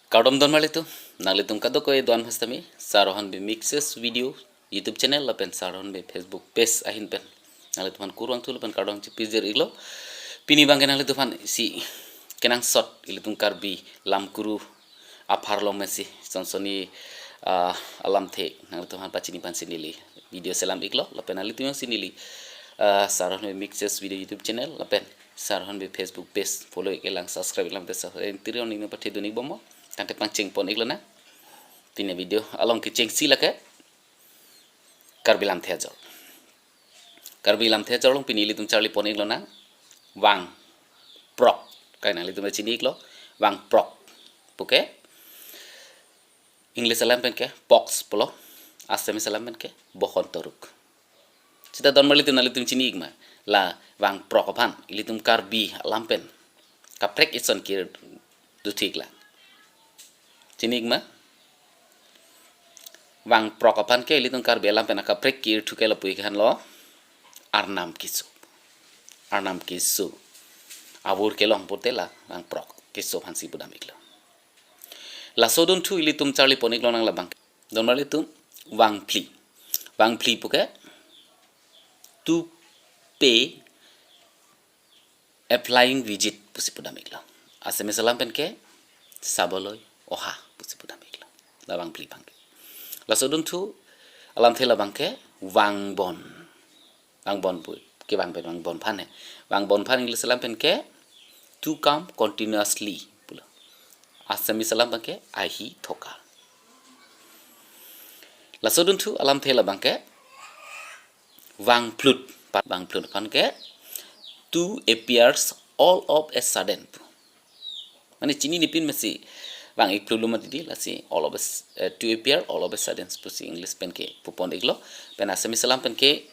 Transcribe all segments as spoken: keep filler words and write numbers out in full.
Kardom donmarlitum, nanglitum kadokave do-an aphan sitame, Sir Rohan Bey Mixes Video YouTube channel lapen Sir Rohan Bey Facebook page ahin pen nanglitum aphan kurvangthu lapen kardom chepajir iklo. Pini abangke nanglitum aphan isi kenangsot ilitum Karbi lamkuru apharlong mesi sonsoni, ah, alamthe nanglitum aphan pachini aphansi neli video selam iklo lapen nanglitum jongsi neli, ah, Sir Rohan Bey Mixes Video YouTube channel lapen Sir Rohan Bey Facebook page follow ik-e lang, subscribe ik-e lang te subscribe tiri on ning pathe dun ikbomlo. Tangte pangcheng pon iklonang. Pini video along kechengsi lake Karbi lamthe ajor. Karbi lamthe ajor along pini ilitum charli pon iklonang vangprok. Kai nanglitum chini iklo, vangprok puke English alam penke pox pulo, Assamese alam penke bokonto rog. Sita donmarlitum nanglitum chini ik ma, la vangprok aphan ilitum Karbi alam pen kaprek ison kir duthik la. Chini ik ma? Vangprok aphan ke ilitum Karbi alam pen akaprek kir thu ke lapu ik-an lo, arnam keso. Arnam keso. Avur kelong pute la vangprok keso aphansi pudam iklo. Laso adunthu ilitum charli pon iklonang labang. Donmarlitum vangphli. Vangphli puke to pay a flying visit pusi pudam iklo. Assamese alam penke saboloi oha pusi pudam iklo. La vangphli abangke. Laso adunthu alamthe labangke vangbon. Vangbon pu kevang pen vangbon aphan he. Vangbon aphan English alam penke to come continuously pulo. Assamese alam penke ahi থকা. Laso adunthu alamthe labangke vangphlut. Vangphlut aphan ke to appears all of a sudden. Mane chinine pin mesi vang ik phlut lo mati di, lasi all of a s-, eh, to appear all of a sudden pusi English penke pupon iklo, pen Assamese alam penke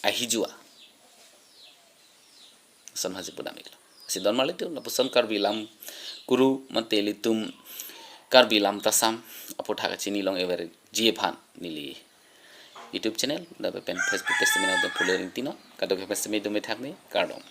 ahi যোৱা. Ason aphansi pudam iklo. Si donmarlitum lapuson Karbi lamkuru mate ilitum Karbi lamtasam aputhak kachini long everji aphan neli YouTube channel lapen Facebook page sitame nangtum follow ring tinon. Kadokave aphan sitame dome thakme, kardom.